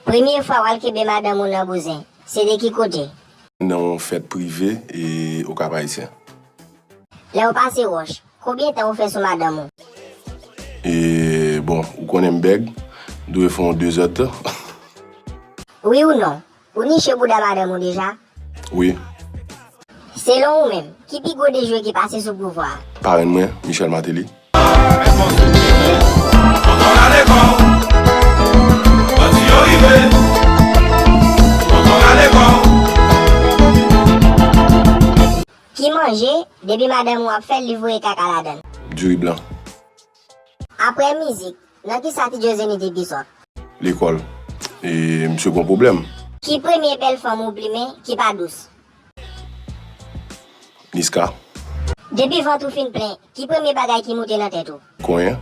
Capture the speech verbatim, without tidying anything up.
Premye fwa w al kenbe madanm ou nan bouzen, se de ki kote? Nan yon fèt prive e Okap Ayisyen. Lè w pase wòch, konbyen tan ou fè sou madanm ou? E, bon, ou konnen m bèg, m dwe fè yon de zèdtan. Wi ou non? Ou niche bouda madanm ou deja? Wi. Selon ou menm, ki pi gwo dejwe ki pase sou pouvwa a? Parenn mwen, Michel Martelly. Ki manje, depi madanm ou ap fè l, li voye kaka ladan l? Diri blan. Apre mizik, nan kisa Ti Joe Zenith episode? Lekòl. E misye gon pwoblèm. Ki premye bèl fanm ou plimen ki pa dous? Niska. Depi vant ou fin plen, ki premye bagay ki moute nan tèt ou? Konyen.